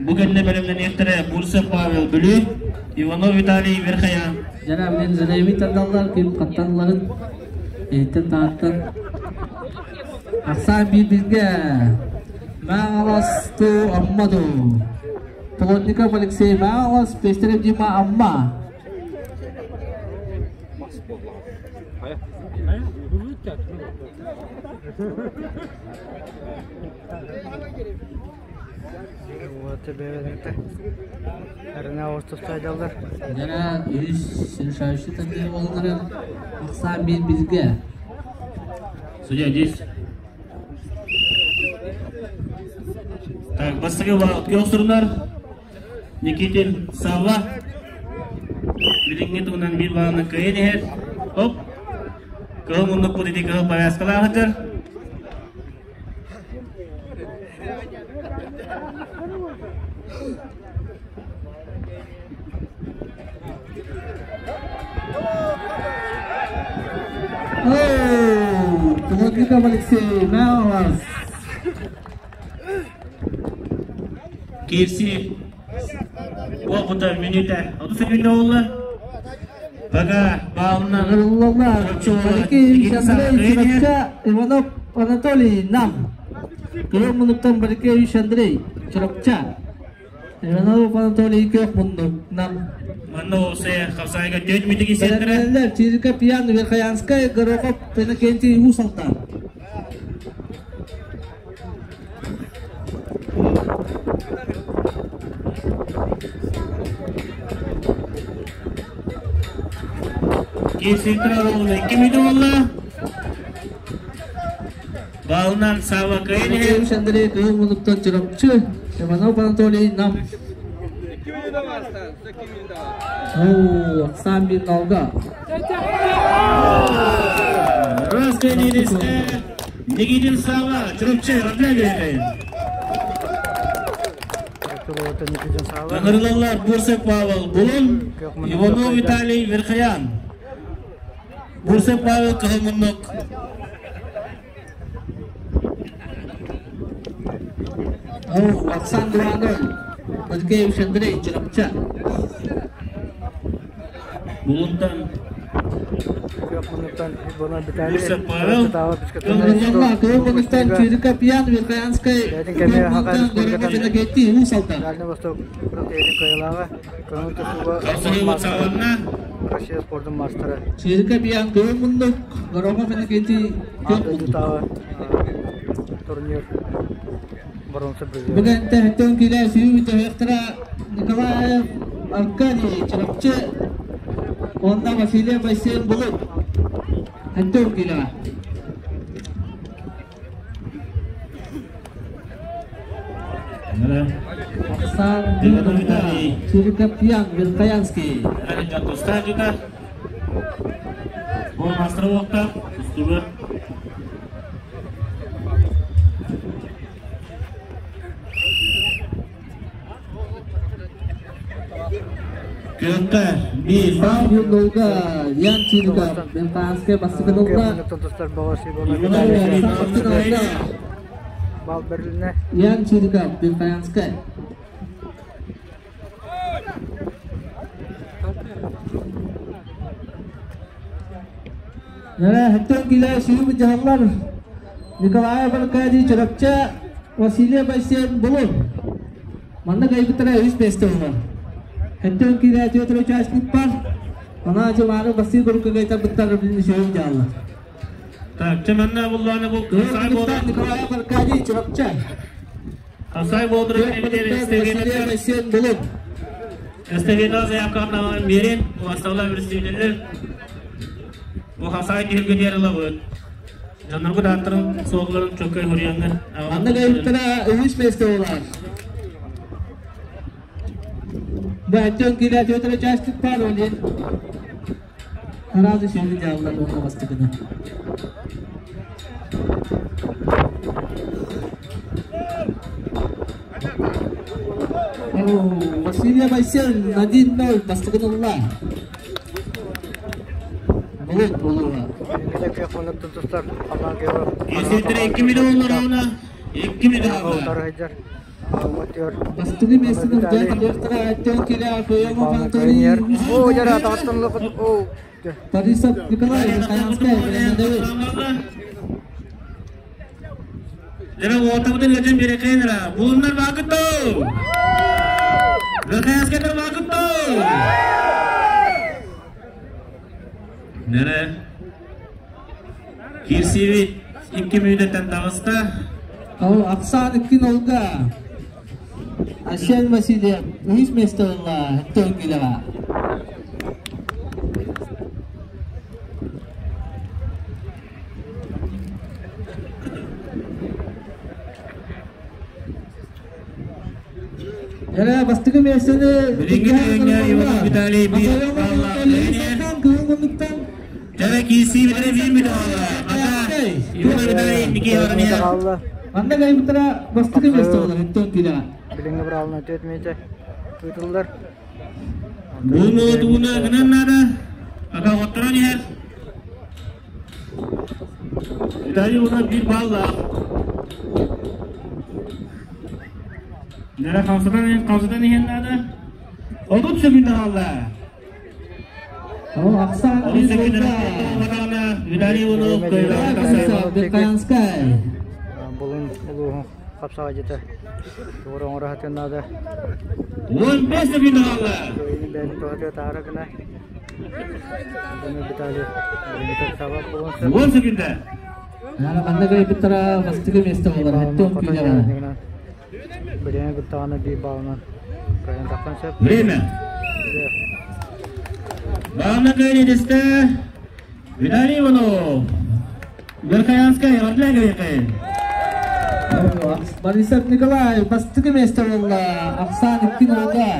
Бу кэннэ бэлэмнэниэхтэрэ Бурцев Павел Бүлүү, Иванов Виталий Верхоян. Дьара билин Зеневи тардаллар, ким хатталларын эһиттэн тааттан. Ахсаан биир бизге Маҥаласту Аммаду. Плотников Алексей Маҥалас, Пестерев Дима Амма. Дьара үһүс решающий тардыы буолларын ахсаан биир бизге. Судья здесь. Так, бастакы күөх сурунар Никитин Савва. Билиҥҥи туһунан биир баҕаны кыайан иһэр. Оп. Кыһыл муннукпут ити кыһыл повязкалаах сылдьар. Оу, Плотников Алексей, Мелос. Киирсии уопута мүнүүтэ 30 секунда буолла. Пока баалынан Барикевич Андрей Чурапча, Иванов Анатолий Нам. Кыһыл муннуктан Барикевич Андрей Чурапча. Иванов Анатолий Күөх муннук Нам. Манна уопсайа хапсаайга 4 мүнүүтэ киирсиэхтэрэ. Бэлэмнэнэллэр Чирика Пьян, Верхоянскай, Горохов, Иннокентий Уус Алдан. Киирсииттэр оруолуна 2 мүнүүтэ буолла. Баалынан Сава кыайан иһэр. Анатолий Андрей Кыһыл муннуктан Чурапчы, Иванов Анатолий Нам. Оо, Оксан Биннолга. Раз Никитин Сава, Чурапчы, Родляли. Ыҥырылаллар Бурсев Павел Булун, Иванов Виталий Верхоян. Бурсев Павел Кыһыл муннук. Оо, Оксан Дуанов, Алексеевич Андрей Чурапча. Булунтан Бурсев Павел. Ыҥырылаллар Кыһыл муннуктан Чирика Пьян, Верхоянскай, Күөх муннуктан Горохов Иннокентий Уус Алдан. Дальний Восток Харсыһыы саҕаланна. Россия спордун маастара. Чирика Пьян Кыһыл муннук, Горохов Иннокентий Күөх муннук. Турнир боруонса призера. Бүгүн тэһиттэн киилэ сүүр төһүөхтэрэ Николаев Аркадий Чурапчы уонна Василий Айсен Булут. Антон киилэҕэ. Оксан Чирикопьян Верхоянский. Бу мастер уохта тустууга Күөккэ биир Юннулга Ян Чириков Верхоянскай бастакы Бал бэрилинэ. Ян Чириков Верхоянскай. Хэттэн килэ сүүбүт дьаһаллар Николаев Аркадий Чурапча, Василий Байсен Булун. Манна кайбыттара үс миэстэ буолар. Хэттэн килэ түөтөр участник бар. Ана жымаары басыы курукка кайтарбыттар билин сүүбүт дьаһаллар. Так, чэ манна буллааны бу Хасай буолар. Николаев Аркадий Чурапча. Хасай буолар Василий Байсен Булун. Эстафета заявкаларын берин, басталар представителлер. Бу Хасай түһүлгэтигэр ылабыт. Дьонноргут ааттарын, суолларын чөккөй хуруйаҥҥын. Манна кайбыттара үһүс миэстэ буолар. Бэттэн килэ түөтэрэ участник бар олин. Аразы сүүрү дьааллар уонна бастакына. Василий Василь 1-0 бастакын ылла. Булун улууһа. Билиҥҥитэ күөх муннуктан тустар халлаан күөҕэ Киирсибиттэрэ 2 миллион олороҕуна 2 миллион. утары сылдьар. Бастакы миэстэни Урдьаан Алёхтара Артем Киря Поемов Анатолий О, дьара атаҕыттан ылыпыт. О, Борисов Николай Михайловскай Бэлэмнэбит. Дьара уотабытын лэтэн биэрэкэйнера. Булуннар баакыттоо! Верхоянскайдар баакыттоо! Нere? Киирсиибит 2 мүнүүтэттэн таҕыста. Ол Оксана Кинолга Айсен Васильев үһүс миэстэ ылла Төҥкүлэҕэ. Эрэ бастакы миэстэни Билиҥҥи түгэҥҥэ Иванов Виталий биир баллаах кыһыл муннуктан Дьэ киирсии бүтэрэ биир мүнүүтэ хаалла. Ата Иванов Виталий Никифоров хаалла. Манна кайбыттара бастакы миэстэ буолар Төҥкүлэҕэ. Билиҥҥи быраабылынан 4 мүнүүтэ ыытыллар. Бу молотууна гынан наада. Ата отторон иһэр. Виталий Иванов биир баллаах. Нere хамсатан хамсатан иһэн наада. 30 секунда хаалла. О, Оксана 30 секунда Виталий Иванов кыайыылаах тахсар. Верхоянскай. Булун улууһун хапсаҕайдьыта тугу оҥоро сатыан наада. 15 секунда хаалла. Кыайыыны бэйэтин туһатыгар таһара гына. Виталий билиҥҥитэ саба булун сөп. 10 секунда. Ана манна кайбыттара бастакы миэстэ буолар Төҥкүлэҕэ. Билиҥҥи кыттаҕына биир баалынан кыайан тахсан сөп. Время. Главное кыайыытыста Виталий Иванов. Верхоянскай, эҕэрдэлээ. Борисов Николай бастакы миэстэ буолла. Оксана Кинолга.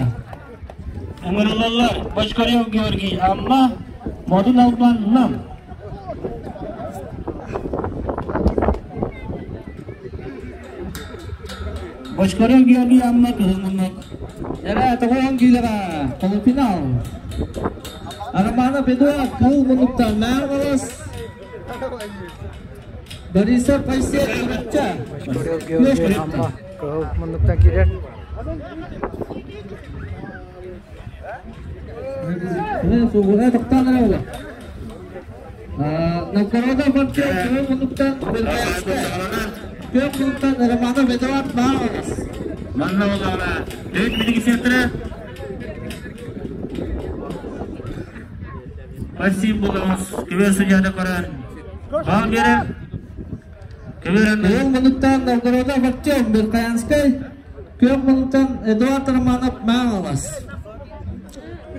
Ыҥырыллаллар Бочкарев Георгий Амма, Модун Албан Нам. Бочкарев Георгий Амма кыһыл муннук. Эрэ тоҕуон киилэҕэ полуфинал. Романов Эдуард кыһыл муннуктан Мааргалас Борисов Айсен Чурапча. Бочкарев Георгий Амма кыһыл муннуктан киирэр. Тоқтаан эрэ була. Новгородов Артем кыһыл муннуктан Верхоянскай. Күөх муннуктан Романов Эдуард Мааргалас. Манна боллаҕына төрүт билиги сиэттэрэ Спасибо буламыз көбөр судьяда көрөн. Бал берер. Көбөр Кыһыл муннуктан Новгородов Артем Верхоянскай. Күөх муннуктан Эдуард Романов Мааргалас.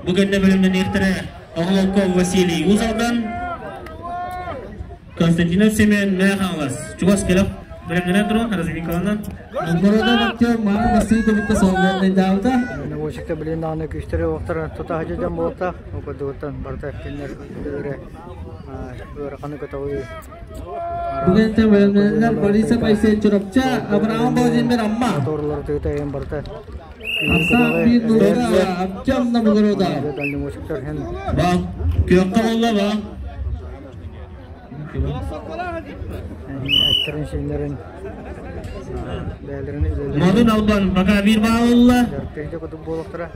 Бу кэннэ бөлүмнэниэхтэрэ Оҕолокков Василий Уус Алдан, Константинов Семен Мэҥэ Хаҥалас. Чугас кэлэх бэлэмнэнэн туран разминкаланан. Новгородов Артем Мааргалас кыбытта солбуоннайдаабыта. Наводчикта билин даҕаны күүстэри уохтара тута сылдьан буолуохтаах. Ол курдугуттан барыта кинилэр үлэлэрэ ыараханы көтөҕүү. Бүгүн бэлэмнэнэллэр Борисов Айсен Чурапча, Абрахам Владимир Амма. Моторлары тыыта эйэн барыта. Оксана биир нолга Артем Новгородов. Дальнобойщиктар һэн Бал. Күөххэ болла бал. эттерин синнэрин бэйэлэрин үлэлэрин Модун Албан пока биир баалла. дьарыктыыр курдук буолуохтара.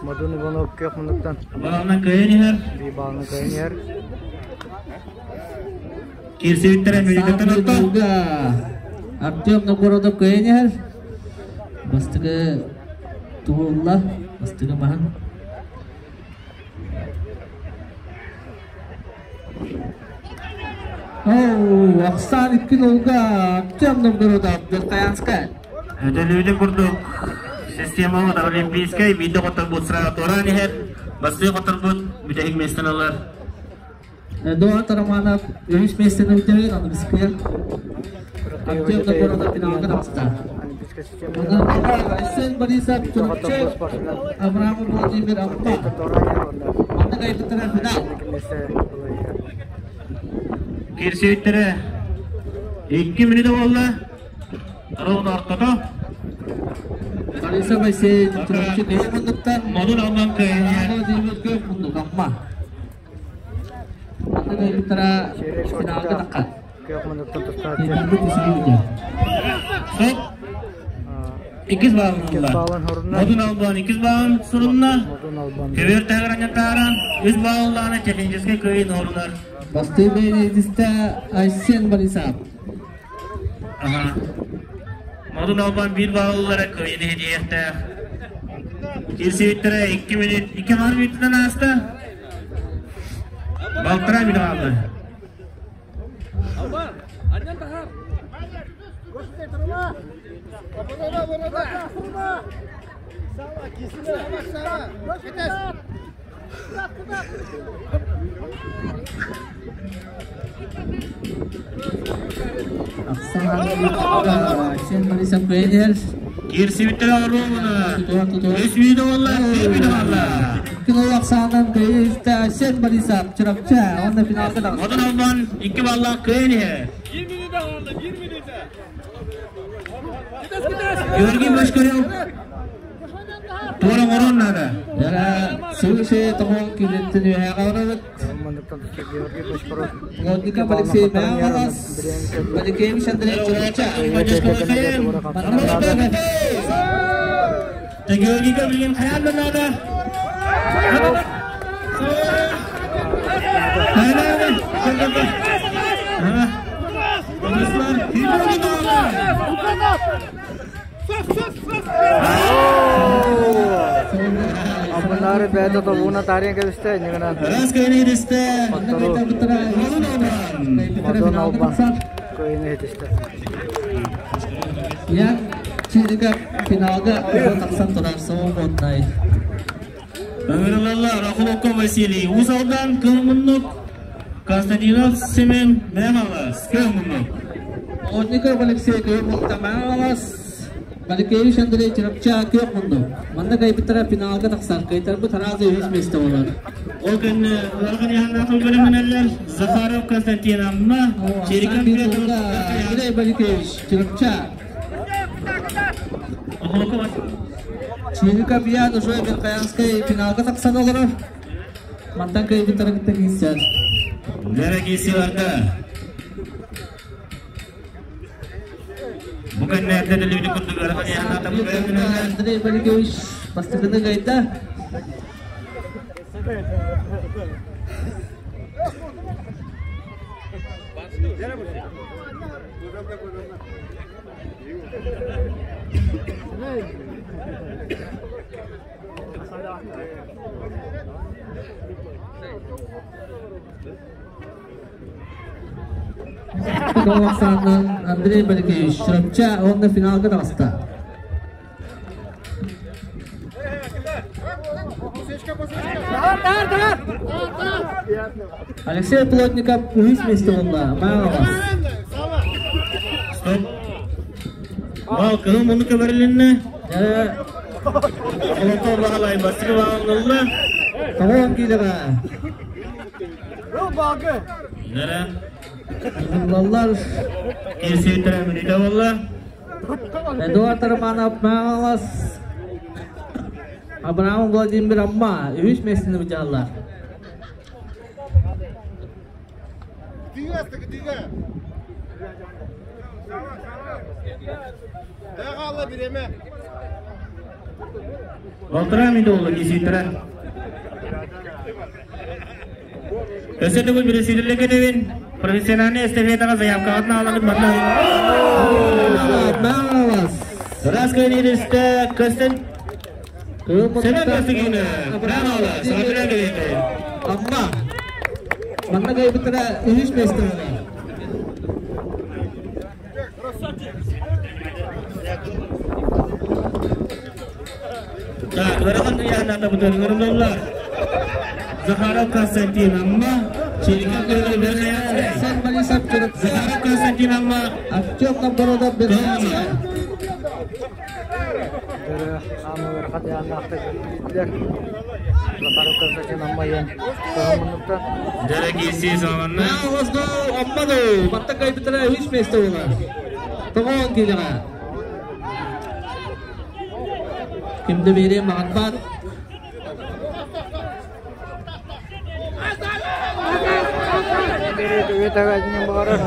Модун Иванов күөх муннуктан Балынан кыайан иһэр. биир баалынан кыайан иһэр. Киирсибиттэрэ мүнүүтэттэн Оксана орто. нолга Артем Новгородов кыайан иһэр. Бастакы туһулла, бастакы маһын. Оу, Оксана икки нолга Артем Новгородов, Верхоянскай. Өтөлүүтүн курдук система олимпийскай биирдэ хотторбут сыра туораан иһэр. Бастыы хотторбут бүтэһик миэстэни ылар. Эдуард Романов үһүс миэстэни бүтэрэр, аны бискер. Артем Новгородов финалга таҕыста. Олимпийскай система. Айсен Борисов Чурапчы, Абрамов Владимир Амма. Манна кайбыттара финал. Киирсибиттэрэ 2 мүнүүтэ буолла. Раунд ортото. Борисов Айсен Чурапчы кыһыл муннуктан Модун Албан кыайан иһэр. Владимир күөх муннук Амма. Манна кыайбыттара Сиэрэй финалга шортиках тахха. күөх муннуктан тустааччы. Кыайтарбыт үсүһү бүтэр. Стоп. Иккис баалын Иккис ылла. баалын хорунна. Модун Албан иккис баалын сурунна. Модун Албан. Көбүөр таһыгар таһааран үс бааллааны техническэй кыайын орунар. Бастыы бэйдиста Айсен Борисов. Аха. Модун Албан биир бааллара кыайын иһитиэхтээх. Кирсибиттэрэ 2 минут, 2 минутынан ааста. Балтараа минут хаалла. Айсен Борисов кыайын Кирсибиттэрэ оруобуна. Үс минут буолла, bir минут хаалла. Кило ахсаанынан кыайын Айсен Борисов Чурапчы. Онно финалга тахса. Модун Албан 2 баллаах кыайын иһэ. Георгий Башкарев туора оҥорон наада. Яра сылышы тоҕон килеттен үһэҕэ барабыт. Муннуктан тустар Георгий Бочкаров. Плотников Алексей Мявалас, Валикевич Андрей Чурапчы. Георгийга билигин хайаан да наада. Амманары бэйэтэ тобугуна таарыйан кэбистэ, иннигинэн Модун Албан кыайыыны иһитистэ. Я Чирика финалга тахсан турар соҕотнай. Ыҥырылаллар Охлопков Василий Уус Алдан, Кыл Муннук, Константинов Семен Мемалас, Кыл Муннук. Плотников Алексей Кыймылта Мявалас, Валикевич Андрей Чурапчы күөх муннук. Манна кыайбыттара финалга тахсар. Кыайтарбыт аразы үһүс миэстэ буолар. Ол кэннэ улахан яһаннаах бэлэмнэнэллэр Захаров Константин Амма, Чириков Петр Андрей Валикевич Чурапчы. Охлопков Чириков Ян уже Верхоянскай финалга тахсан олорор. Мантан кыайбыттара кытта киирсэр. Дорогие силарда. Бу кэннэ эрдэ дэлэбити курдук ыарахан яһаннаах бэлэмнэнэллэр. Андрей Валикевич бастакыны кыайда. Оксанан Андрей Валикевич Чурапчы онно финалга таҕыста. Алексей Плотников үһүс миэстэ буолла. Мааҕалас. Стоп. Бал кыһыл муннукка бэрилиннэ. Охлопков Баһылай бастакы баалын ылла. Тоҕон киилэҕэ. Нара Ыллаллар. кирсибиттэрэ мүнүүтэ буолла. Эдуард Романов Мааҕалас. Абрамов Владимир Амма үһүс миэстэни быдьааллар. Балтараа минут буолла кирсибиттэрэ. Өссө төгүл председатель кэтэбин. Профессиональный эстафетаҕа заявкаҕытын аҕаламмыт манна. Мааҕалас. Раз кыайыылаахта Костин Семен Костыгинов. Браво! Саҕатыра кэлиэхэ. Амма. Манна кыайбыттара үһүс миэстэ буолар. Так, ыарахан ыйааһыннаахтарбытын ыҥырыллаллар. Захаров Константин Амма, Чириков Григорий Верхоянскай. Сан Борисов Чурапчы. Захаров Константин Амма, Артем Новгородов Верхоянскай. Ама ыарахан ыйааннаахтык киирдилэр. Захаров Константин Амма диэн кыһыл муннуктан. Дорогие сезонна. Мааҕалас дуу, Амма дуу. Манна кыайбыттара үһүс миэстэ буолар. Тоҕон киилэҕэ. Ким да биэриэн баҕарбат. Андрей төбө тагаатынан баҕарар.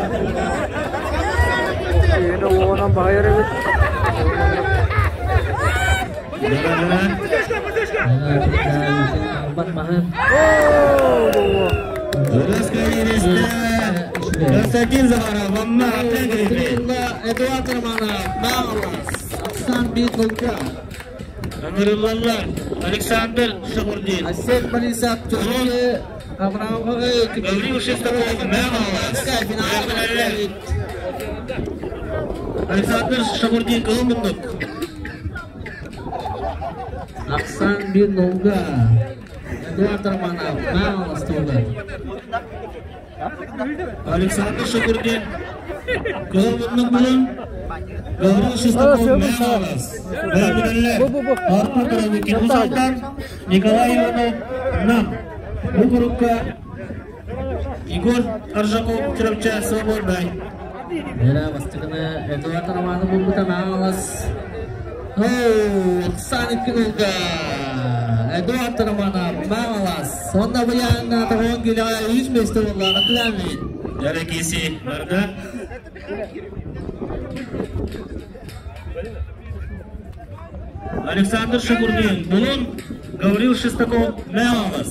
Киһини уонан баһыйар эбит. Константин Захаров, Амма, Эдуард Романов, Мамалас, Оксан Битулка. Ыҥырыллаллар Александр Шахурдин. Асет Борисов, Чурчы, Авраам Гаврил Шестаков, Мамалас. Александр Шахурдин, кылын муннук. Оксан Битулка. Эдуард Романов, Мамалас туолар. Александр Шахурдин, кыһыл муннук булун. Гаврил Шестаков, Мамалас. Бу бу бу. Артур Коровикин, Усалтан, Николай Иванов, Нам. Бу курукка Егор Аржаков, Чурапча, Свободный. Эра бастыгына Эдуард Романов булбута Мамалас. Оксан Иккинулга. Эдуард Романов, Мамалас. Онна буяңна тоғын келеға үз месте боллағы тіләмін. Дәрекесі барды. Александр Шакурдин, Булун, Гаврил Шестаков, Мамалас.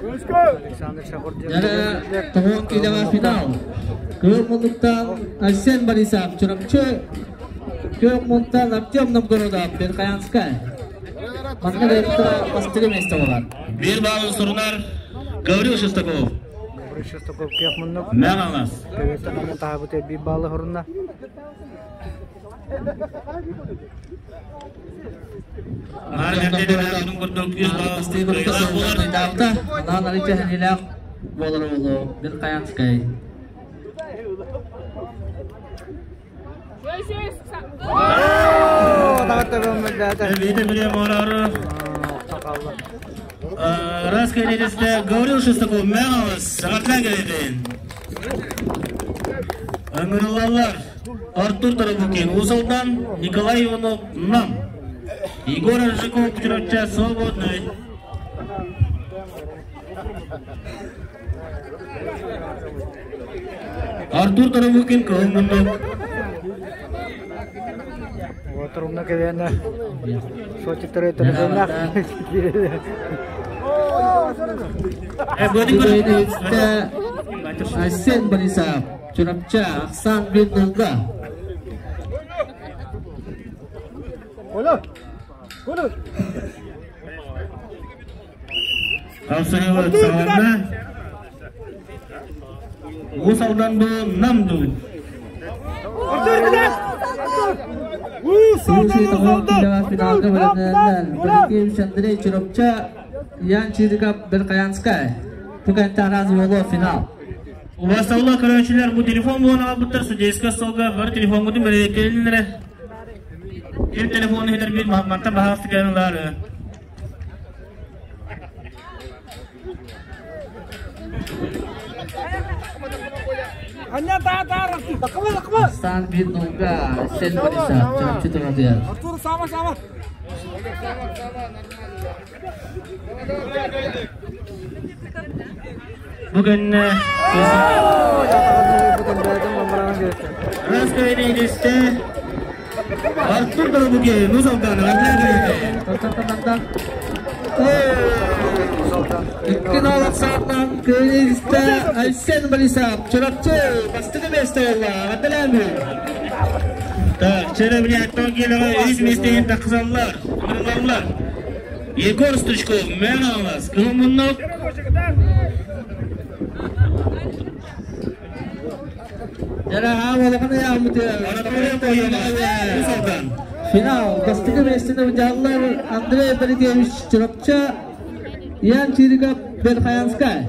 Александр Шахурдин. Яра тоғын келеға финал. Көк мұндықтан Арсен Борисов, Чурапчы. Көк мұндықтан Артем Новгородов, Беркаянскай. Манна бәйттіра бастығы месте болар. Bir bağlı sorunlar Гаврил Шестаков, Гаврил Шестаков кех муннук. Мамалас. Төбөттен таабыт би баалы хорунна. Бастығы бұрықта соғылған Анан Алича Ханилақ болар олу, Беркаянскай. Раз келедесте Гаврил Шестаков, Мамалас, Сағатлан келеден. Аңырылалар Артур Тарабукин, Усалдан, Николай Иванов, Нам. Егор Аржаков, Чурапча, Свободный. Артур Тарабукин, Кылмындов. Отурумна кебена. Сочиктары телефонна. Арсен Борисов, Чурапча, Оксан Битулга. Кола. Кола. Алсайы сағанна. Усалдан ду, Нам ду. Случай тоғын келеға финалға бөлінілер. Бірікем Андрей Чурапча, Ян Чириков, Беркаянскай. Бүгін Тараз болу финал. Убастаула көрөчүлөр бу телефон буон албыттар судейска столга бар телефон гутун берекелинре. Ким телефону хитер бир мантан бахасты кенлары. Оксан Битулга, Арсен Борисов, Чурапчы тұрады. Бүгін Раскайнидесте Артур Тарабукин, Нузалдан, Раскайнидесте. Икки нолық сағынан Кыргызстан Арсен Борисов, Чурапчы, бастығы месте олла, Адыләмі. Так, Черебряктан келіға өз местейін тақызалар, Нұрларлар. Егор Стручков, Мамалас, Кылмыннок. Яра, олығыны ямыты. Нузалдан. Финал, бастығы местені ұжалылар Андрей Борисович Чурапчы, Ян Чириков, Берхаянскай.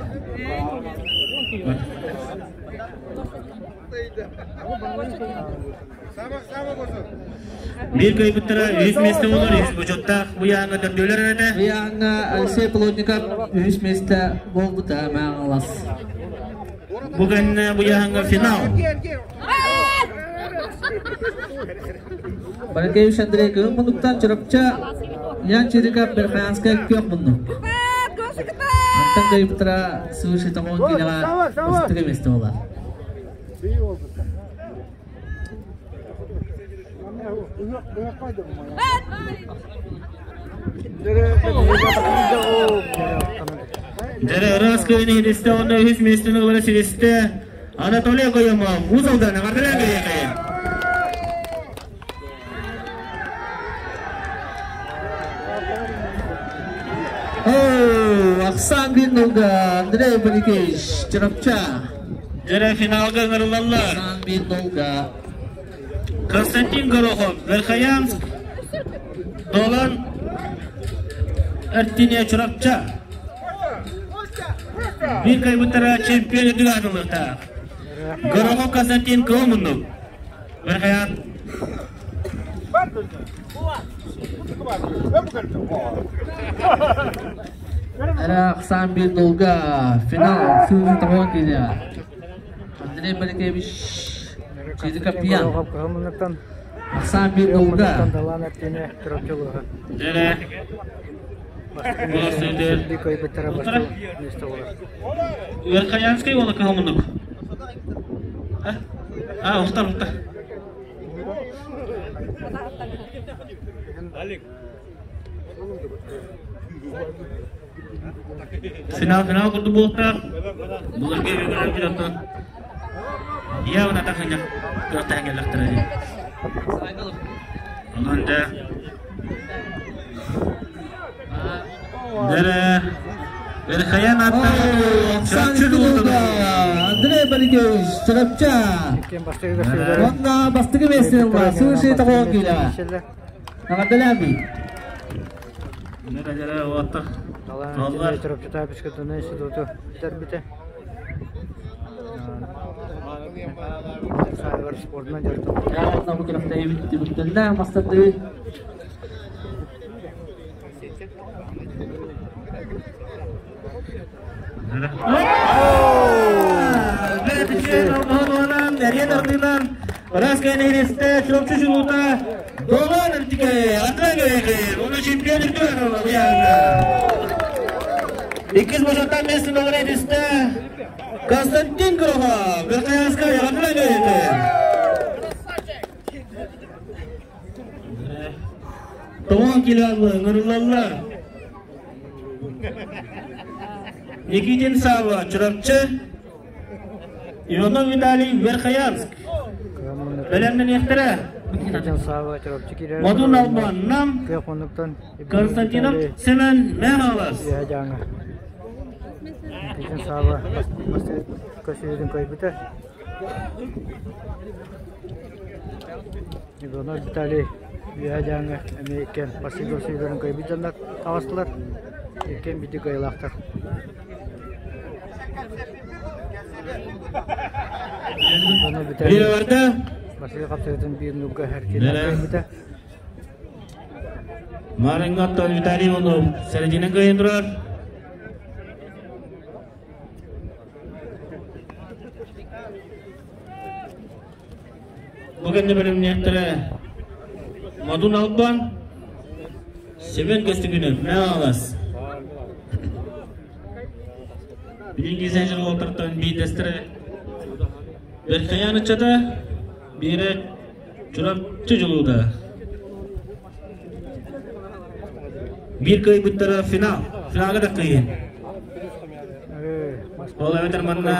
Бир көйбүттара үз месте болар, үз бучоттақ, бұяңы дөрлер өте. Бұяңы Алексей Плотников үз месте болбута маңалас. Бүгін бұяңы финал. Баракевич Андрей кương мунуктан Чурапча, Ян Чириков, Берхаянскай көк мунук. Мантан кыайбыттара свыше тоҕон киилэҕэ ыстык миэстэ буолар. Дьэрэ ыраас кыайын иһитистэ уонна үһүс миэстэни ылара ситистэ Анатолий Окоемов Уус Алдан эҕэрдэлээн кэлиэххэйин. Ахсаан биир нолга Андрей Борисович Чурапча. Дьэрэ финалга ыҥырыллаллар. Ахсаан биир нолга. Константин Горохов, Верхоянск, Долан Эртине Чурапча. Биир кайбыттара чемпион үрдүк аатылыахтаах. Горохов Константин кыыл муннук. Верхоян. Эрэ ахсаан биир нолга финал сыылы тоҕон киирэ. Андрей Борисович Чизикапиян. Ахсаан биир нолга. Дьэрэ. Верхоянскай уола кыһыл муннук. А, устар, устар. Финал финал курдук буолуохтаах. Былыргы үгүрү оттон явно тахынньах кыахтаһан кэллэхтэрэ дии. Онон дьэ Дэрэ Верхоян аттаах Чурапчы Андрей Борисович Чурапча. Уонна бастакы миэстэни ылла Суши тоҕо киилэ. Эҕэрдэлээби. Дэрэ дэрэ уоттар. Оллар. Чурапчыта институту бүтэрбитэ. Саайбар спордунан дьарыктаммыта. Бу күрэхтэһиибит түмүктэннэ мастардыы. Ырас кэнэһиристэ Чурапчы чулуута Долан Артике Андрей Грехин уонна чемпион Иккис бочуоттаах миэстэни ылар этистэ Константин Горохов Верхоянскай Андрей Грехин Тоҕон килоалы ыҥырыллаллар. Никитин Савва, Чурапчы, Иванов Виталий, Верхоянск. Бэлэмнэниэхтэрэ. Модун Албан, Нам, Константинов Семен, Мэхалас. Никитин Савва көсүүтүн көйбүтэ. Иванов Виталий Үөһээ Дьааҥы эмиэ иккиэн бастыҥ көрсүһүүлэрин кыайбыт дьоннор таҕыстылар. Иккиэн биирдик кыайыылаахтар. Иванов Виталий Василий хапсыһыытын биир нуга эркинэн кыайбыта. Марыҥҥа Виталий Иванов середина кыайан турар. Бу кэннэ бэлэмниэхтэрэ Модун Албан, Семен Көстүкүнов, Мэҥэ Билиҥҥи сэнсэр уолаттартан биирдэстэрэ Верхоян ыччата, биирэ Чурапчы дьулуута. Биир кыайбыттара финал. Финалга да кыайын. Ол эбэтэр манна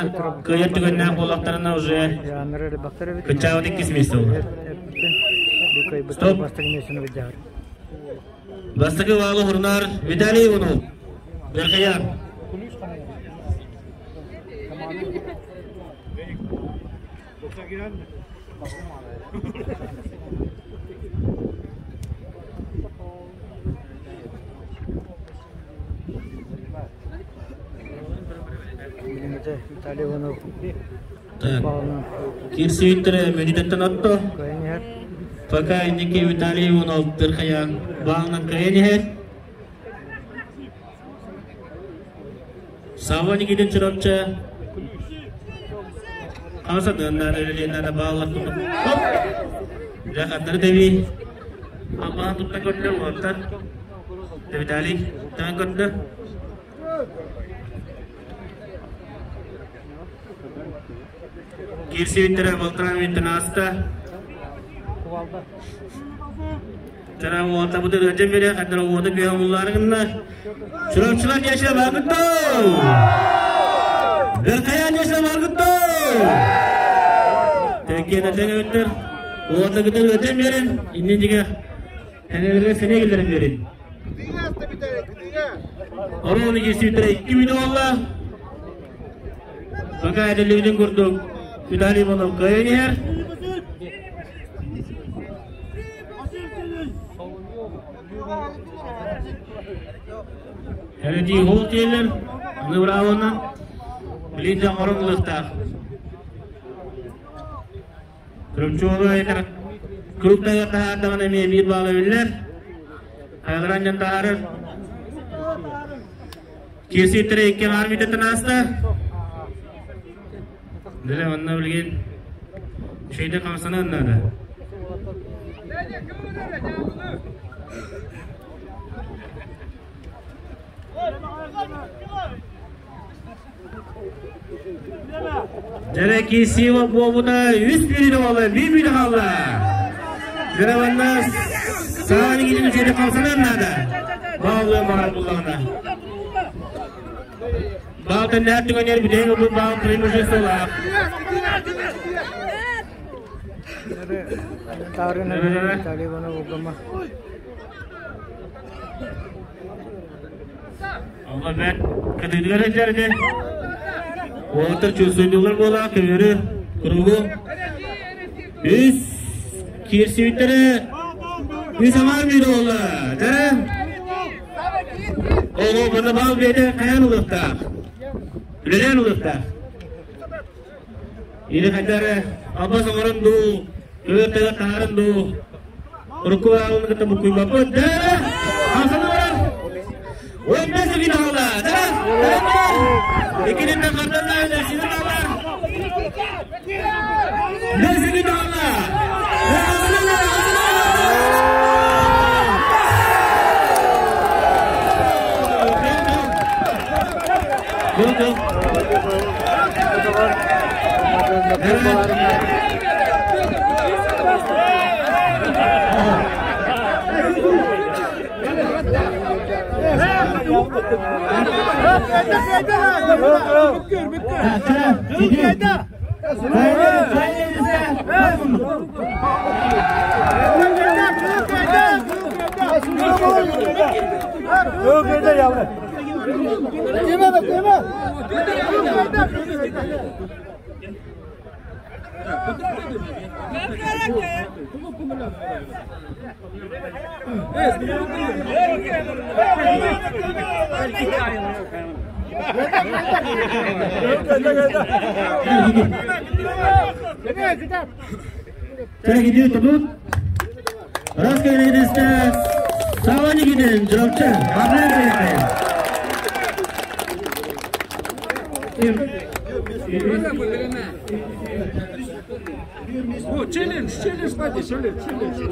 кыайар түгэннээх буоллахтарына уже кыччаабыт иккис миэстэ буолар. Стоп. Бастакы баалы хурунар Виталий Иванов. Верхоян. Виталий Иванов Кирсибиттэрэ мүнүүтэттэн отто. Пока инники Виталий Иванов Тырхайаан баалынан кыайан иһэр. Савва Никитин Чурапчы Хаса дыаннар үлэлиэннэр бааллар курдук. Хоп! Дьэ хаттары тэбии. Аммаан тутта көрдө уоттар. Виталий таан көрдө. Киирсибиттэрэ балтараа мүнүүттэн ааста. Тара уота бу ыалдьан бере хаттара уота күө омуллаары гынна. Чурапчылар дьэшэ баргытто! Беркаян дьэшэ баргытто! Тэнкиэн этэн өттөр. Уота кытар ыалдьан берин. Иннин диге тэнэлерге сене келерин берин. Оруону киирсибиттэрэ 2 мүнүүт буолла. Пока этиллибитин курдук Виталий Иванов кыайан иһэр. Кэлэтии хол тиэллэр, аны браавынан билин оҥорон ылыахтаах. Кырымчуолу кругтайга таһаардаҕына эмиэ биир баала биллэр. Хайаларан дьон таһаарар. Киирсииттэрэ икки аҥаар мүнүүтэттэн ааста. Дьэ, онно билигин үчүгэйдик хамсаныан наада. Дьэрэ киирсии буолбута үс мүнүүтэ буолла, биир мүнүүтэ хаалла. Дьэрэ манна саҥа нигитин үчүгэйдик хамсаныан наада. Бааллыан баҕар буллаҕына. Баалтан нээр түгэнигэр бүтэһик ылбыт баал преимуществолаах. Таарына Виталий Иванов угама. Алла бэрт кытыытыгар сылдьар ити. Уолаттар чувствуйдуулар буолаа көбүөрү кругу. Үс киирсибиттэрэ үс амаар мүнүүтэ буолла. Дьэ Оҕо манна баал бэйэтэ хайаан ылыахтаах. Үлэлээн ылыахтаах. Или хайда эрэ албас оҥорон дуу, көбүөр таһааран дуу, урукку баалын кытта буккуйбаппыт. Дьэ, хамсаны барар. 15 секунд хаалла. Дьэ, иккититтэн хардалла, синер хаалла. 5 секунд хаалла. Go, Челлендж, челлендж, челлендж, челлендж.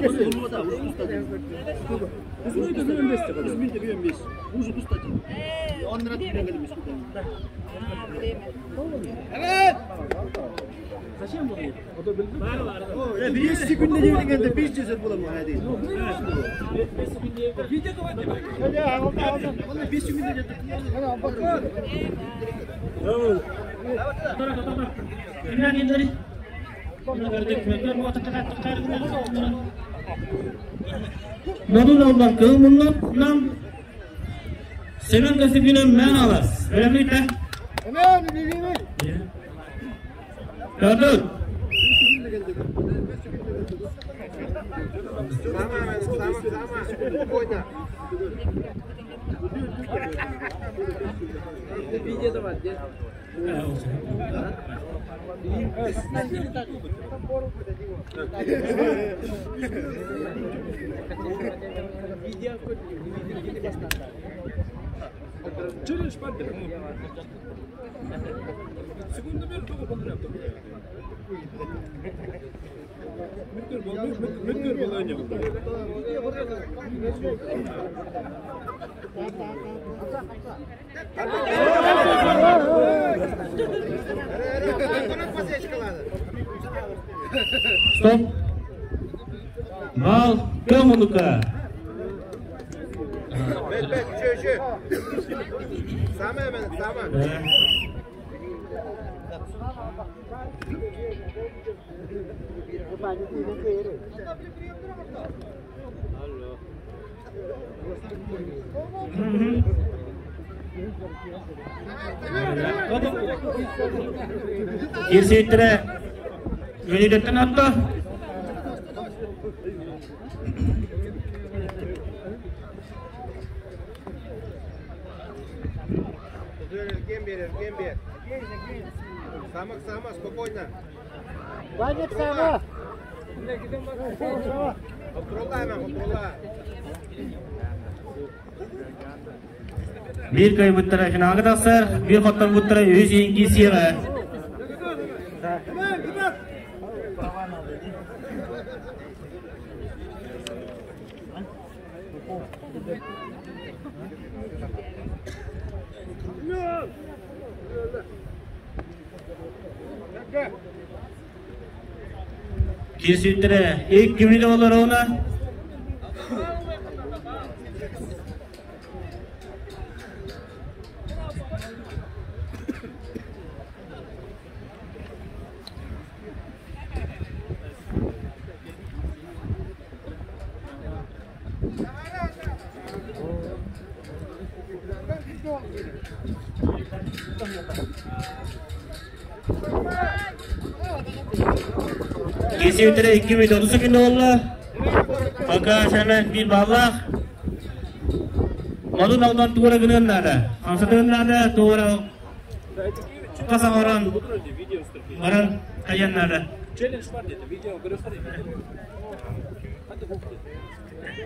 Модун олбар кыл муннук нам Семен Косыгинов мен алас. Önemli Gördün. Стоп. Бал көмунука. Кирсииттэрэ Мүнүүтэттэн отто. Самок, сама, спокойно. Вадик, сама! Биир кыайбыттара финалга тахсар, биир хотторбуттара үһүс иһин киирсиэҕэ. Киирсииттэрэ икки мүнүүтэ олоруна. Киирсииттэрэ 2 мүнүүтэ 30 секунда буолла. Пока сэмэн биир баллаах. Модун албан туора гыныан наада. Хамсатыан наада, туора хас оҥорон баран хайан наада. Челлендж бар деді, видео көрөсөр.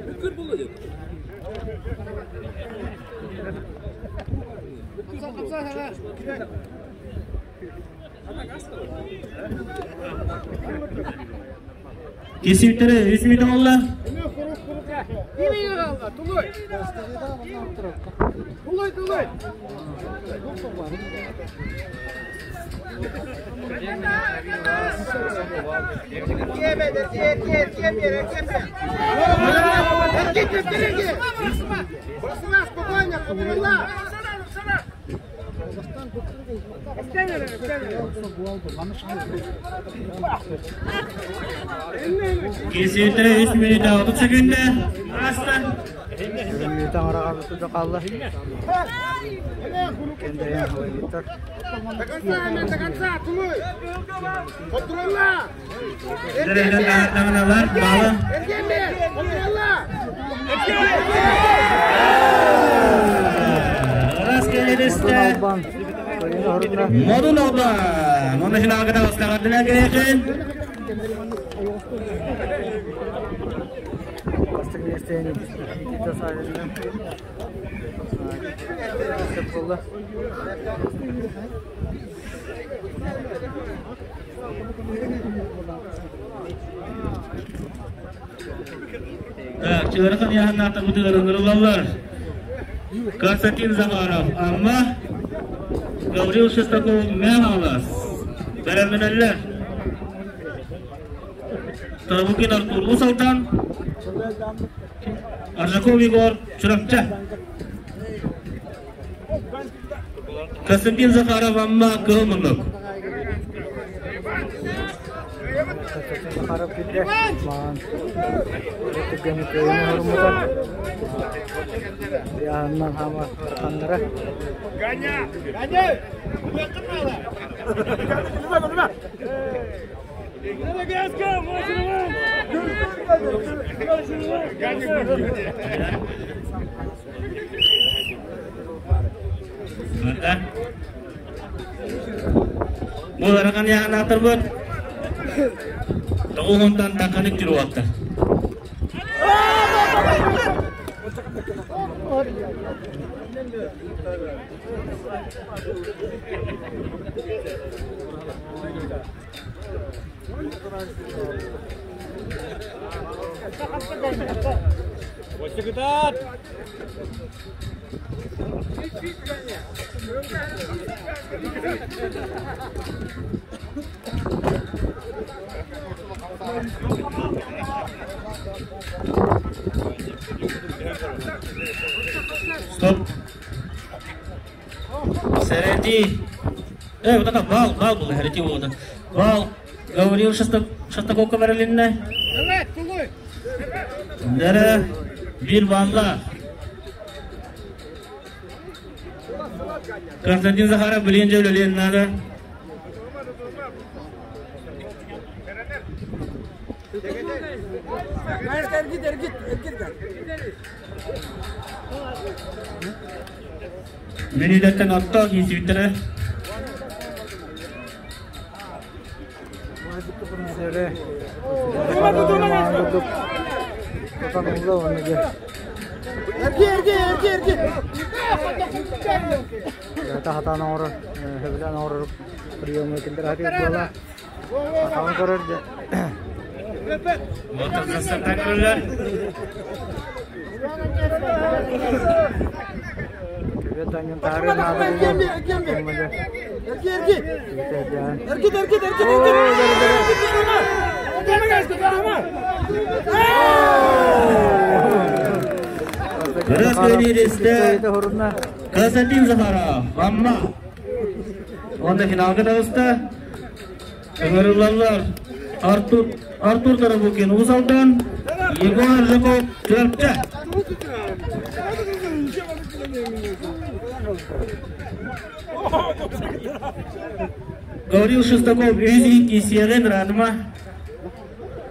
Бүкүр болду деді. Киирсииттэрэ үс мүнүүтэ буолла. Киирсииттэрэ үс мүнүүтэ 30 секунда ааста. Мүнүүтэ аҥараҕа туту хаалла. Кэндэйэн халайбыттар. До конца, Амен, до конца, тулуй! Контролла! Дэрэлэн ааттаҕыналар баалы. Эргенме! Контролла! Раз Модун кэлэристэ. Албан кыайыыны оһорунна. Модун Албан. Оны финалга таҕыстаҕардына кэлэхин. Бастакы миэстэни Никита Савинна сөп буолла. Так, чыгырхан яһаннаата бутыгар ыҥырылаллар. Константин Захаров, Амма, Гаврил Шестаков, Мэҥэ Бэлэмнэнэллэр. Тарабукин Артур Уус Алдан, Аржаков Егор, Чурапча. Константин Захаров, Амма, Кыһыл Муннук. Константин Захаров киирдэ. Маҕан түргэнник кыайыыны оһоруммута. Ыйааһынынан хаама ыараханнара. Maka бу ыарахан ыйааһыннаахтарбыт тоҕуһунтан таканык жүруоттар. Стоп. Сэрэтии. Э, вот это бал, бал был, сэрэтии буолута. Бал, Гаврил Шестаковка бэрилиннэ. Дэрэ, биир балла. Константин Захаров билиэн дьэ үлэлиэн наада. Эргит, эргит, эргит. Мүнүүдэттэн отто киирсибиттэрэ. Эрги, эрги, эрги, эрги. Таһатаан оҥорор, сөбүлээн оҥорор приемы киллэр хатыыр буола. Атаҕын көрөр дьэ. Мотоцикл көрөллөр. Төбө анньан таһаарыан наада буолуо. Эрги, эрги. Эргит, эргит, эргит, эргит. Красный Константин Захаров, Амма. Онда финалга таҕыста. Ыҥырыллаллар Артур, Артур Тарабукин Уус Алдан, Егор Жаков Чурапчы. Гаврил Шестаков үс иһин киисиэҕин Радма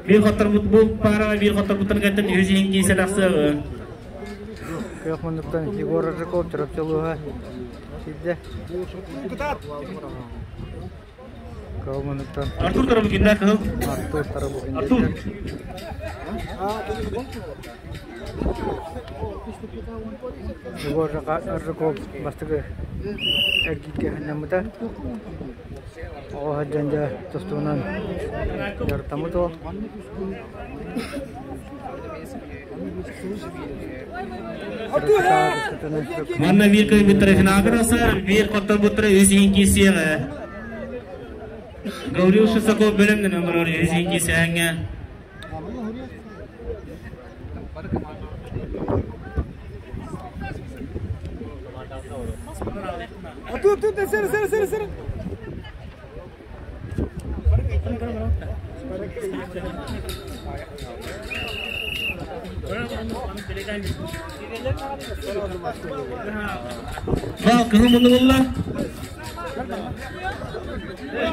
биир хотторбут бу паараҕа биир хотторбуттан кэттэн үс иһин киисэ тахсыаҕы. Күөх муннуктан Егор Рыжаков Чурапчы улууһа сирдэ. Кыһыл муннуктан Артур Тарабукин да кыһыл. Артур Тарабукин. Артур. Егор Рыжаков бастакы эргииргэ сынньаммыта. Оҕо сылдьан дьэ тустуунан дьарыктаммыт уол. Манна биир кыайбыттара финалга тахсар, биир хотторбуттара үс иһин киирсиэҕэ. Гаврил Шестаков бэлэмнэнэн олорор үс иһин киирсээҥҥэ. Артур, тут, сэр, сэр, сэр, сэр. Бал кыһыл муннулла.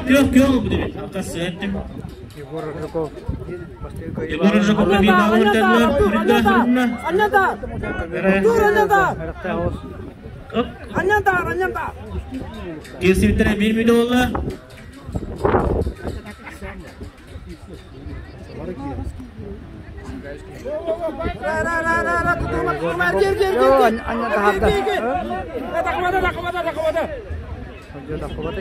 Күөх күөх бу диби. Алтас сөттүм. Егор Рыжаков Егор Рыжаков биир баалы үрдэллэр. Үрдэ Анньатар! Артур, анньатар! Анньатар, анньатар! Кирсибиттэрэ биир мүнүүтэ буолла. Ра, ра, ра, ра, тутума, тутума, эрги, эрги, эрги, эрги. Эрги, эрги, эрги. Тахмада, тахмада, тахмада. Егор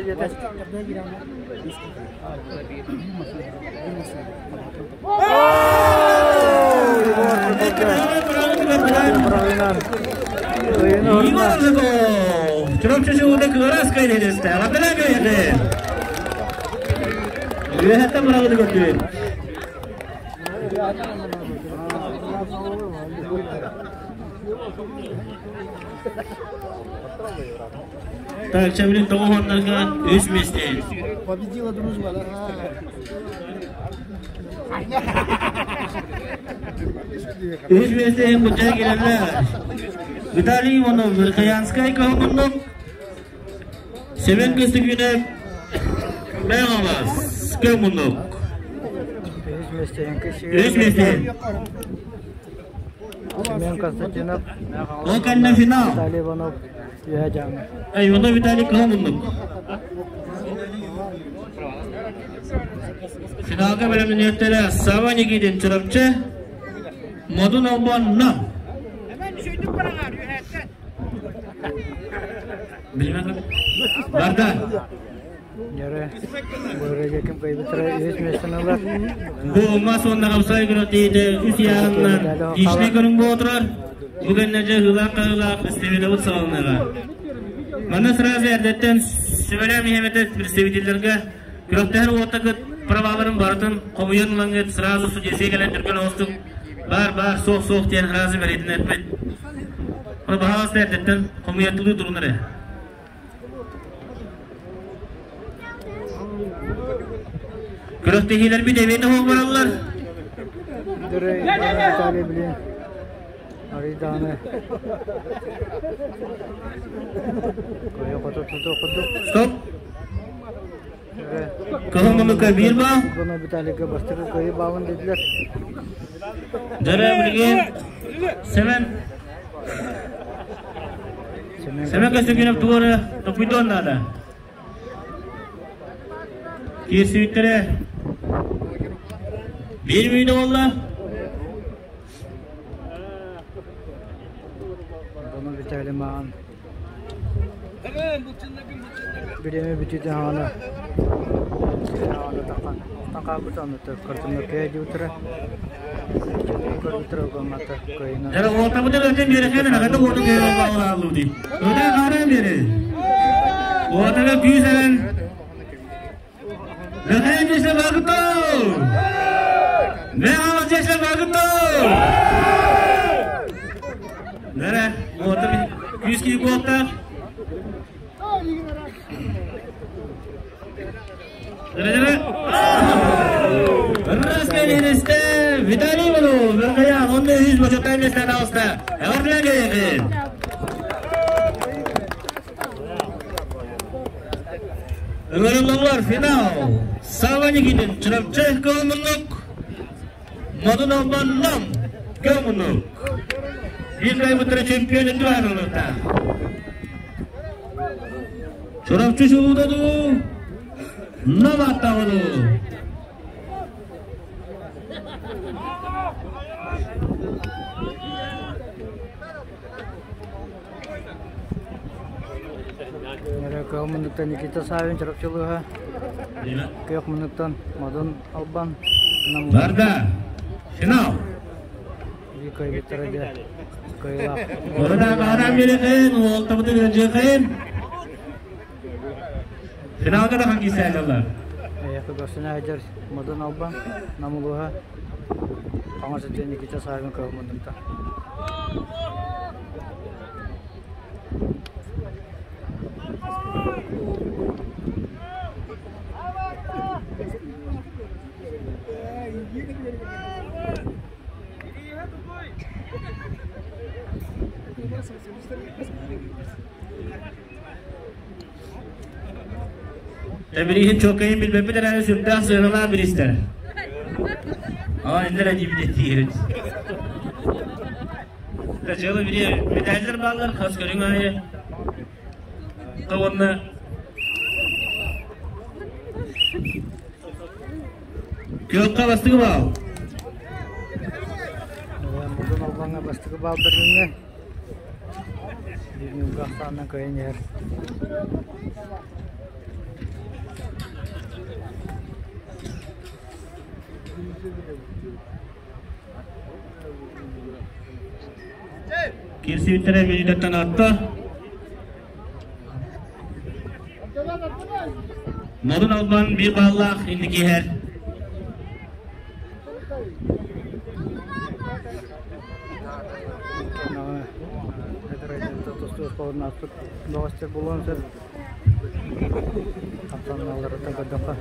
Рыжаков! Чурапчы жууда кыгырас кайдедесте. Ағатана кайды. Үөһэттэн быраҕыды көрдүбүт. Так, Чабрин тоҕо үс миэстэ. Победила дружба, да? Үс миэстэ бутая киреллер. Виталий Иванов, Верхоянскай каһымыннок. Семен Костюкүнэ Мегалас, Көмуннук. Үс миэстэ. Семен Константинов. Ол кэннэ финал. Виталий Иванов үһэ дьаҥы. Иванов Виталий Каһымыннук. Финалга бэлэмнэниэхтэрэ Сава Никитин Чурапчы, Модун Албан Нам. Барда. Дьэрэ бырыга ким кыйбыттара үһүс миэстэни ылар. Бу мас уонна хапсай күрэхтэһиитэ үс яһаннан ишне көрүҥ буолар. Бу кэннэ ыһыылаах-хаһыылаах эстебилэбит саҕаланыаҕа. Манна сразу эрдэттэн сүбэлээн иһэмэтэ представителлэргэ күрэхтэһэр уоттагыт праваларын барытын хомуйан ылаҥҥыт сразу судьясыга кэлэн түргэн оҕустук баар баар суох суох диэн сразу бэлиэтин эппит. Ону баһаалыста эрдэттэн хомуйаттылыы турун эрэ. Күрэхтэһиилэрбит эмиэ да бараллар. Виталий блин. Арыйдааны. Стоп. Кыһыл муннукка биир баал. Буну Виталийга бастакы кыайыы баалын диэтилэр. Дөрө билигин Семен Семен Костюкинов туора топуйдуон наада. Киирсибиттэрэ биир мүнүүтэ буолла. Буну Виталий маҕан Бириэмэ бүтүүтэ хаҕана таххан хаалбыта онно картонноркая диутара көрбүтэр огоммата кыайынан Эра уотабыта өтөн биэрэхэ нагата уоту кыайан баалаалуу ди. Өтө хаара биэре. Уотага күүс эрэн. Лэхэн жесе багыто. Мэ жесе багыто. Нere уота күүс кии буолта. Рас Виталий Иванов, Верхоян, он үз бочотай местен алыста. Эверлен келеді. Ыҥырыллаллар финал. Сава Никитин, Чурапчы Кылмыннук, Модун Албан Нам Кылмыннук. Биир кайбыттары чемпион үрдү ылыта. Чурапчы шулудаду, Нам аттағыду. Кыах муннуктан Никита Савин Чурапчылыга, Кыах муннуктан Модун Албан. Барда. Финал. Вика Виктория кыайыылаах. Орда бааран берехин, уолтабытын өдьехин. Финалга да ханги сәлалар. Көбөсүнэ сылдьар Модун Албан Нам улууһа Хаҥас өттүн Никита Савин кыах муннуктан. Тэбириһин чокайын билбэппит эрээри сүрдээх сыаналаах биристэр. Aa иннер диибит диирит. Тачалы бири медальдер баалар хас көрүҥ аайы. Уонна Күөххэ бастыгы баал. Модун Албаҥҥа бастакы баал бэрилиннэ. Биир ньуурга ахсаанынан кыайан иһэр. Кирсибиттэрэ мүнүүтэттэн атта. Модун Албан биир бааллаах инники иһэр. Бөҕөстөр буолуон сөп. Хамсаныыларыттан көрдөххө.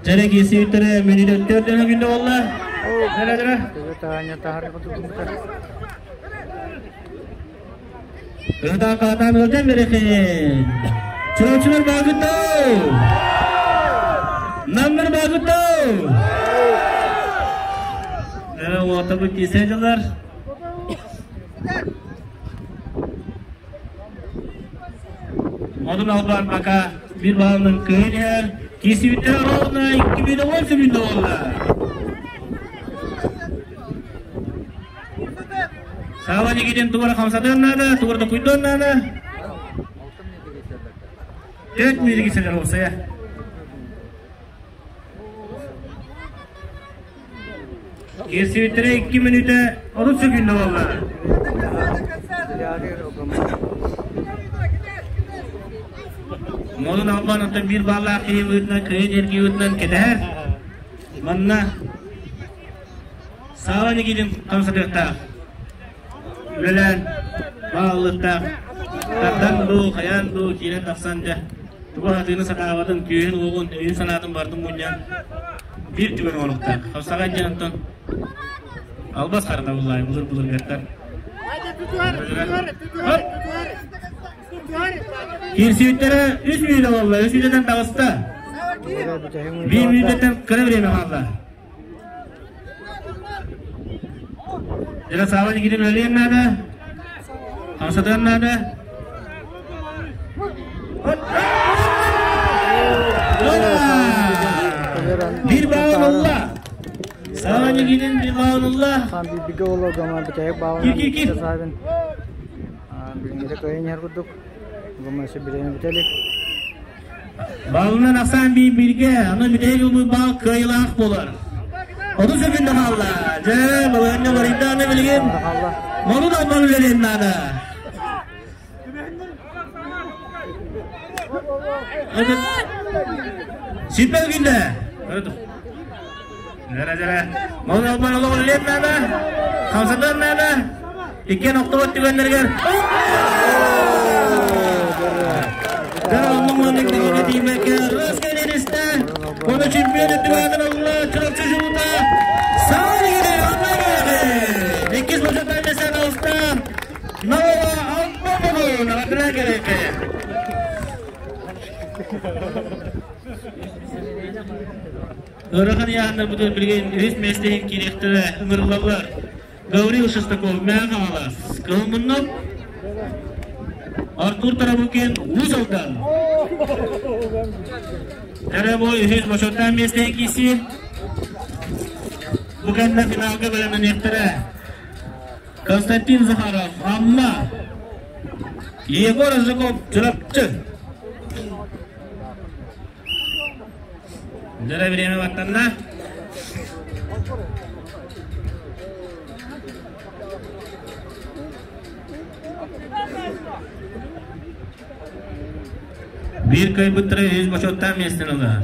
Дьэрэ киирсибиттэрэ мүнүүтэттэр дөһө күндэ буолла. Дьэрэ дьэрэ. Төбө таһаанньа таһар кутугуммутар. Ыһытаа хаатаан ыалдьан берехин. Чурапчылар баагыттау! Намнар баагыттау! Уотабыт кисе дьылар. Модун албан пока bir баллын кыйын иһэр. Киирсибиттэрэ ровно 2 10 секунда буолла. Сава Никитин тугара хамсатыан наада, тугара куйдуон наада. Төрт мүнүүтэ киирсэллэр уопсайа. Киирсибиттэрэ 2 мүнүүтэ 30 секунда буолла. Модун Албан оттон биир бааллаах киһи быһыытынан кыайын эргии быһыытынан кэтэһэр. Манна Саала Никитин хамсатыахтаах. Үлэлээн бааллыахтаах. Тардан дуу, хайаан дуу киирэн тахсан дьэ тугу сатыыны сатаабатын, күүһүн-уоҕун, өйүн-санаатын барытын мунньан биир түгэн оҥоруохтаах. Хапсаҕай диэн онтон албас харата буллаай былыр-былыргаттан. Киирсибиттэрэ үс мүнүүтэ буолла, үс мүнүүтэн таҕыста. Биир мүнүүтэттэн кыра время хаалла. Ярослава Никитин үлэлиэн наада. Хамсатыан наада. Бір баҕын ылла. Сава Никитин bir баҕын ылла. Бигэ олордома бүтэһик баҕын Кир, кир, кир. Билиҥҥитэ кыайан иһэр курдук. Бу билиҥҥи бүтэлик. Балынан ахсаан биир бииргэ, аны бүтэһик ылбыт баал кыайыылаах буолар. 30 секунда хаалла. Дьэ, балаһыанньа уларыйда аны билигин. Модун албан үлэлиэн наада. Сиппел күндэ. Дьэрэ, дьэрэ. Модун албан олох үлэлиэн наада. Хамсатыан наада. Иккиэн охтубут түгэннэригэр Оны чемпион өттүгәтін алла Чурапчы жута Саалигире Аннагы Иккис бочоттан месен алыста Нова Алмамову Нагатына керек. Ыарахан ыйааһыннар бутун билигин үһүс миэстэһин киириэхтэрэ ыҥырыллаллар. Гаврил Шестаков Мэҥэ Хаҥалас, Кыһыл Муннук, Артур Тарабукин Уус Алдан. Дьоробой үһүс бочуоттаах миэстэһин киирсии. Бу кэннэ финалга бэлэмнэниэхтэрэ. Константин Захаров, Амма, Егор Аржаков, Чурапчы. Дьэ, время баттанна. Биир кыайбыттара үһүс бочуоттаах миэстэни ылар.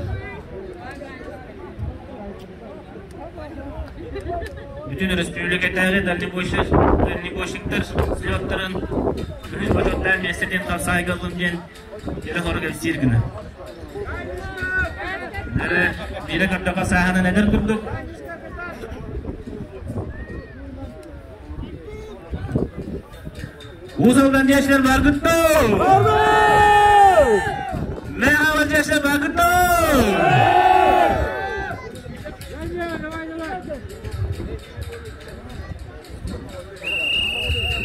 Бүтүн өрөспүүбүлүкэтээҕи дальнобойщиктар слеттарын үһүс бочуоттаах миэстэтин хапсаайга ыллым диэн Ирэ-хоро кэпсиир гына. Эрэ биирэ көрдөххө сааһынан эдэр курдук. Уус Алдан диэчилэр бааргыт дуу? Мэҕэ диэчилэр бааргыт дуу?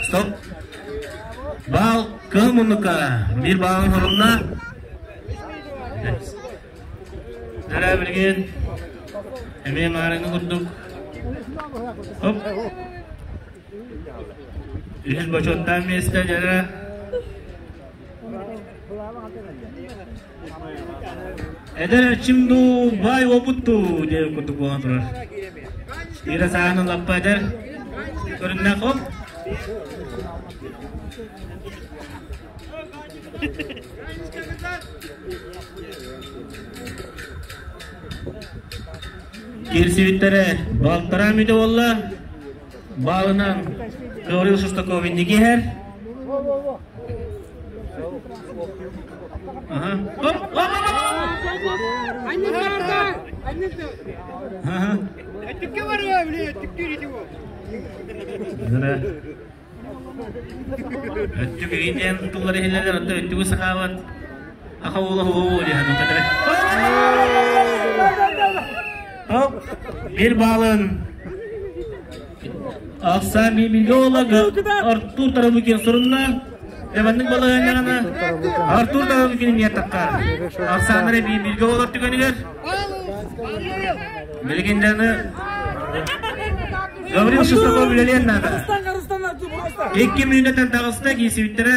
Стоп. Баал кыһыл муннукка биир баалын хорунна. Дара билигин эмиэ маарыҥҥы курдук. Хоп. Үһүс бочуоттаах миэстэ дьара. Эдэр эрчим дуу, баай уопут дуу диэн курдук буолан турар. Ира сааны лаппа эдэр көрүннэх хоп. Киирсибиттэрэ балтараа мүтэ буолла. Баалынан Гаврил Шестаков инники иһэр. Ага. Оп, оп, оп, Ага. Өттүк иһин туллар иһиллэлэр, оттон өттүгү сахаабат. Аха уола хуо диэн кэтэрэ. Оп, bir балын Ахсаан бииргэ уола Артур Тарабукин сурунна. Дебаннык балаһыанньаҕына Артур Тарабукин эмиэ таххар. Ахсааннара бииргэ уолар түгэнигэр билигин даны Гаврил Шестаков үлэлиэн наада. Икки мүнүүтэн таҕыста киирсибиттэрэ.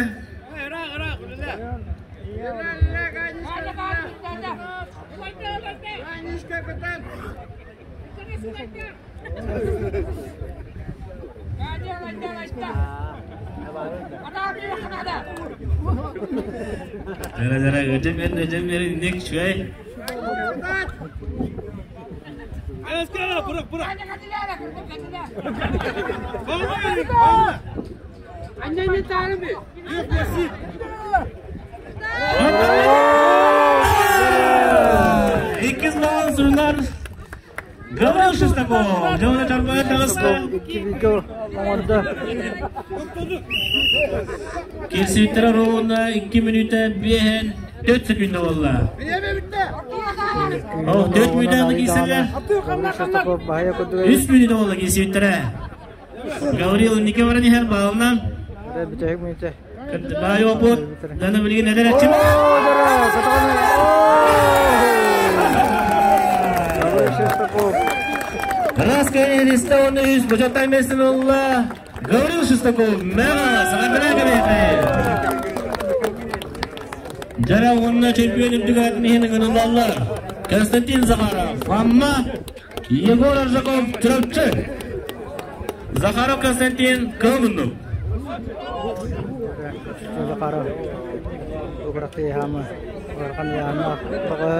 Дара-дара өтөн берин, өтөн берин, инник үчүгэй. Иккис балл сурунар Гаврил Шестаков. Дьоно чарбайа таҕыста. Икки оҥордо. Кирсииттэрэ ровно 2 мүнүүтэ 5 4 секунда буолла. О, 4 мүнүүтэ киирсэллэр. Гаврил Шестаков баһыйа курдук. 3 мүнүүтэ буолла киирсииттэрэ. Гаврил инники баран иһэр баалынан. Бүтэһик мүнүүтэ. Баай опут. Дана билигин эдэр эрчим. Гаврил Шестаков. Раз кэннистэ уонна үс бочуоттай миэстэни ылла. Гаврил Шестаков мэҕэ саҥа Дьара уонна чемпион үрдүк аатын иһин ыҥырыллаллар. Константин Захаров, Амма, Егор Аржаков, Чурапчы. Захаров Константин, Кылмуннук. Захаров Уграты Яма, Улахан Яма, тоҕо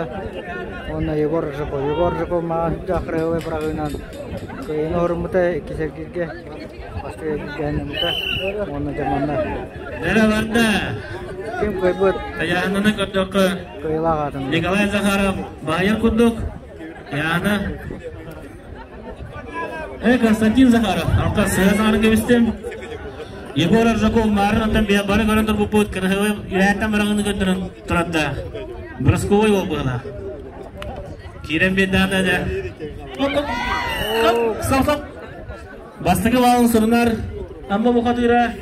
уонна Егор Ржаков. Егор Ржаков маа дьахрыһылы быраҕыынан кыайыны оруммута икки сэргиргэ бастакы эргиргэһиннэммитэ уонна дьаманна. Дьара барда. Ким кыайбыт? Тайаананы көрдөххө Кыайылаах аатын. Николай Захаров баайар курдук. Яна. Константин Захаров, алка сыа саҥарын кэбистим. Егор Аржаков марын оттон бары көрөн турбуппут, кырыһыбы үрэттэн бараҕыны көрдөрөн турарда. Бросковой ол быһыла. Киирэн биэрдэҕинэ дьэ. Стоп, стоп. Бастакы балын сурунар Амма бухатыыра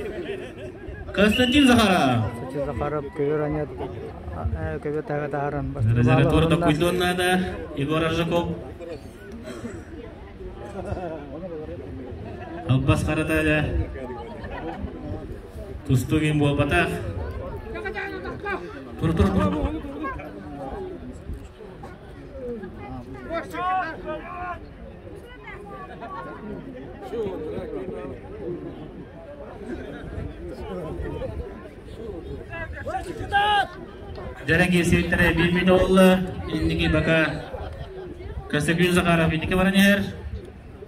Константин Захаров. Константин Захаров көбөр анят көбөр таһа таһаран Резерватор токуйдуон наада Егор Аржаков. Албас харата дьэ тустуу буолбатах. Тур тур тур. Дьэрэ киирсибиттэрэ биир мүнүүтэ буолла. Инники бака Константин Захаров инники баран иһэр.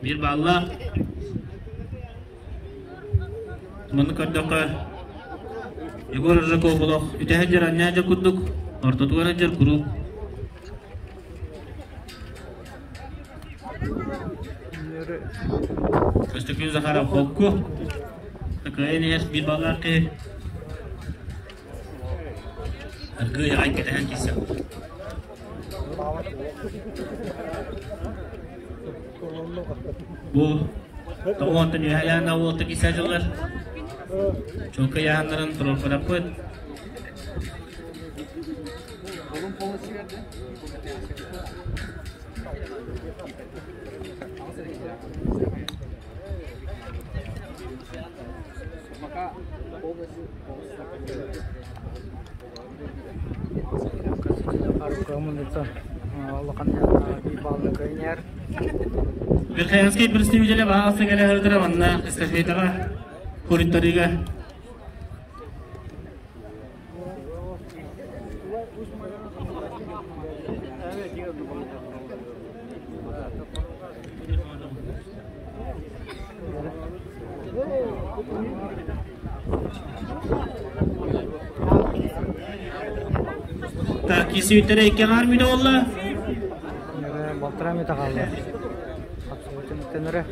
Биир бааллаах. Манны көрдөххө Егор Рыжаков олох үтэһэ дьэр анньаа курдук ортотугар дьэр куруук. Көстөкүүн Захаров холку. Кыайан иһэр биир баллаах киһи. Аргыый аҕай кэтэһэн киирсэ. Бу тоҕуонтан үөһэ уолта киирсэ дьыллар. Чуолкай ыйааһыннарын туруорбатахпыт. Верхоянский представителі бағасы келе хырдыра манна эстафетаға куриттарыга. Так, кисүүттере икки мүнө болла. Балтыра мүтө қалды. Абсолютно.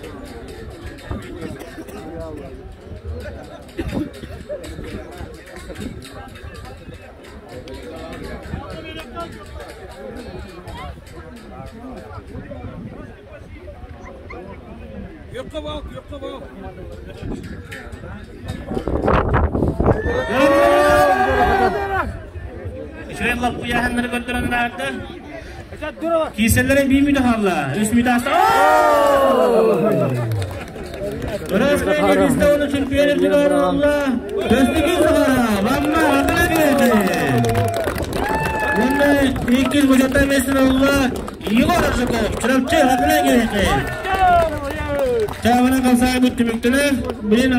Үчүгэй лаппыяһаннары көрдөрөн арды. Киселлere bir müdü havla. Üç müdü hasta. Biraz bizde onu чемпионы çıkarıldı. Köstükün sıfara. Vamma adına geldi. Bunda 200 бочоттан месин oldu. Егор Аржаков, Чурапчы adına geldi. Чабана kalsay bu tümüktünü. Bilin